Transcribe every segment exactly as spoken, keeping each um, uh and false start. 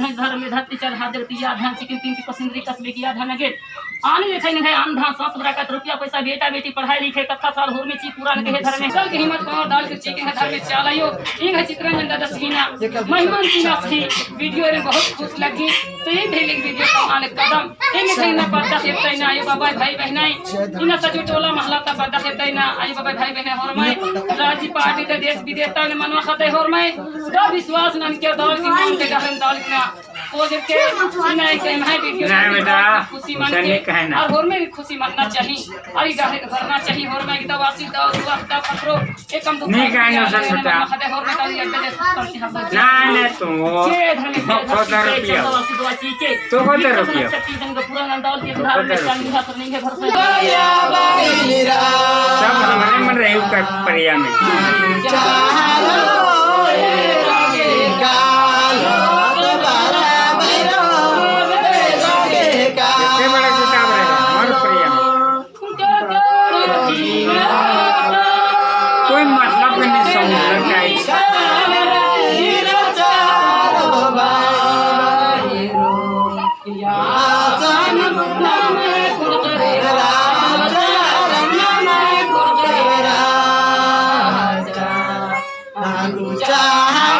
धर्मे धरती चढ़ा दे पिया धन चिकिन तिन की पसिंदरी कसबे किया धन अगे। आने लेखा इन्हें आन धान सांस बरकत रुपया पैसा बेटा बेटी पढ़ाई लिखे कत्था साल होरमे ची पूरा नगे हे धर्मे। कल के हिम्मत पावर डाल के चिकिन है धर्मे चालायो। इंग है चित्रंजन दादा सीना। महिमन सीना सही। वीडियो रे बहुत खुश लगी। तो ये भेले वीडियो का आने कदम। एमे खैना पद्दा खेतैना आयो बाबा भाई बहनाई। इन्ना सजो टोला महला ता पद्दा खेतैना आयो बाबा भाई बहनाई होरमाई। राजी पार्टी ते देश विदेश ता इन्ना मनवा खतै होरमाई। दा विश्वास नन के दौल की मान के गहरन दौल की ना। ओ जब के इन्ना एक है वीडियो ना बेटा, खुशी मान के। और होरमाई भी खुशी मानना चाहिए। और ये गहरन भरना चाहिए होरमाई की दवा सी दवा दुआ दा पकड़ो। नहीं कहने सन बेटा। ना, ना, तुम वो। तो कत रुपया? तो कत रुपया? सब हमरे मन रहे ऊपर परिया में। इतने बड़ा किताब रहेगा हमारे परिया में। कोई मतलब के नहीं समझना चाहिए।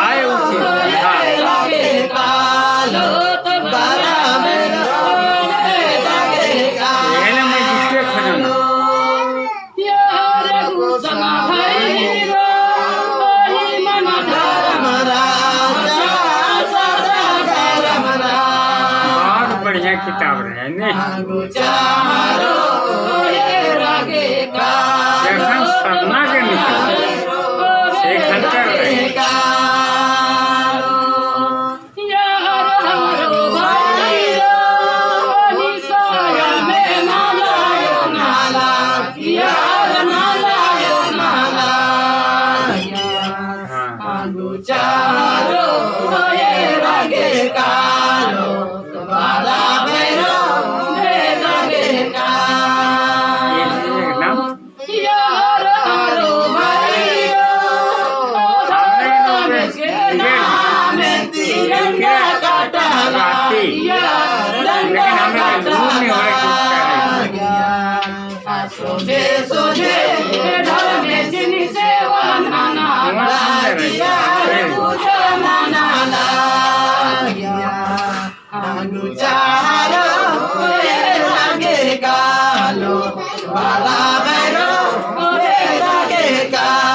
आए उठी, हाँ। ये ना मैं जिसके खजाना। बहुत बढ़िया किताब रहे। जखन सरना के निकले, एक घंटा रहे। हाँ। लेकिन हमें तो दूर नहीं हो रहा है। सोझे सोझे धर्मेसिन सेवा नना लागिया, पूजा नना लागिया। आगु चारो ए लागे कालो, बाला भैरो ए लागे कालो।